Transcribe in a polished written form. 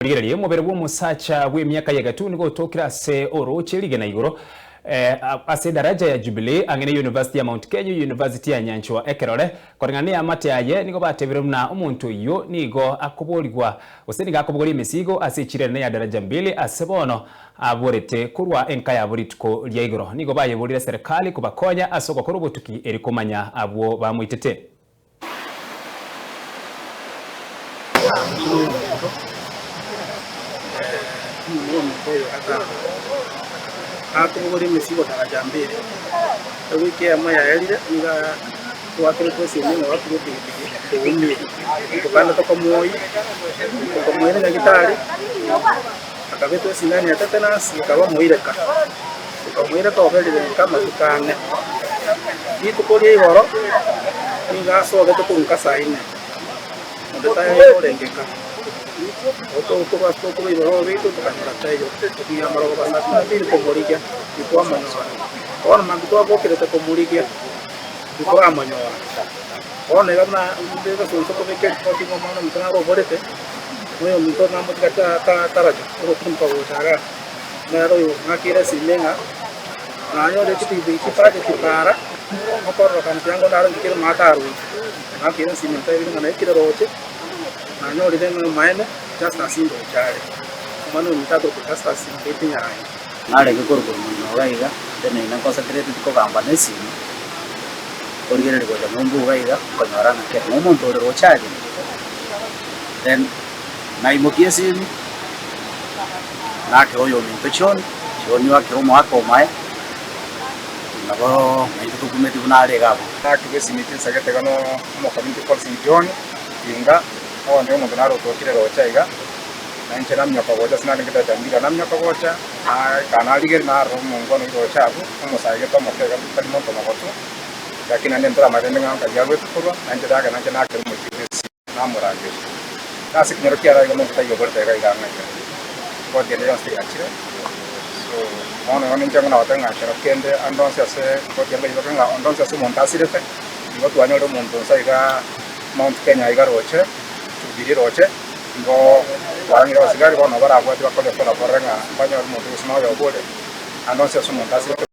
Rigereria, omobere bw'omosacha bw'emiaka y'egatu nigo otokire ase orooche rigena igoro, ase edaraja ya Jubilee, ang'e ne University ya Mount Kenya, University ya Nyanchwa ekerore. Koreng'ana neamate aye, nigo batebire buna omonto oyio nigo akoborigwa gose nigo akobogoria emesigo ase echiro enene ya Daraja Mbili ase bono aborete korwa enka yabo rituko ria igoro. Nigo bayeborire eserekari kobakonya ase ogokora obotuki eri komanya abwo bamoitete. Omonto omomura omonto oyo akobogoria emesigo daraja mbili, ewiki eyemo yaerire nigo twakeretwe esimi ng'a oakirwe epigipigi oumire, tokagenda tokamoyia, tokamoira nyagetari, akabetwa esindani ya tetanus ekaba omoireka, tokamoireka oberire nka amatuko ane. Rituko ria igoro nigo asogete korwa nka saa inne. Onde taiyo orenge nka. Otokorwa ase tokorwa igoro obeito tokanyora taiyo. Tokigia amarogoba saa kumi na mbili komorigia, titwamonyora. Bono mambia twabokerete komorigia, titoramonyora. Bono iga buna onde gose kobeka eripoti ng'a omwana ominto naro oborete, na oyominto namotiga taracha ogotirimboka gocha igaa. Nere oyo ng'akere esime ng'a nanyore chipigipigi chipaketi para, okororokana tiango naro ng'ikere maate aroche. Ng'akire esime ntebirie ng'a naikire roche, nanyorire ng'a omaene Justus ndoche are. Omwana ominto akorokwa Justus Mbeti Nyarangi. Narenge korokwa omonene iga iga, nteneine nkonsentreti tikogamba na esimi, korigereria gocha ng'umbu iga iga, nkonyora ng'a kera omonto ore roche aria, then naimokia esimi, nakera oyominto John, John oakera omoaka omaye, nabo naintwe tokumeti buna are iga abwo. Nakigwa esimi tinsagete iga no omokomiti Paulson John, Tinga, ogontebia omonto nare otokire roche iga, na inche naminyoka gocha ase narenge tachambire, naminyoka gocha, naika narigeria narora omongo oino roche abwo, omosae gete omoke iga tari monto mogotu, lakini naende ntoramanya rende ng'a nkai arwete korwa, na inche ndagenda inche nakera omochie bw'esimi. Namorangerie. Na ase ekenyoro kiaye iga monto taiyo oborete iga iga ang'e iga. Ripoti ende yonsi teyachire. So, bono igo ninche ng'a ng'a kero kende ande onsi ase ripoti ende igoke ng'a onde onsi ase omonto asirete, igo twanyorire omonto onsi aiga Mount Kenya iga roche, Jubilee roche, igo twarangire abasigari bono barabwati bakore follow up barore ng'a mbanyore omonto gose noyo obore, ande onsi ase omonto asirete.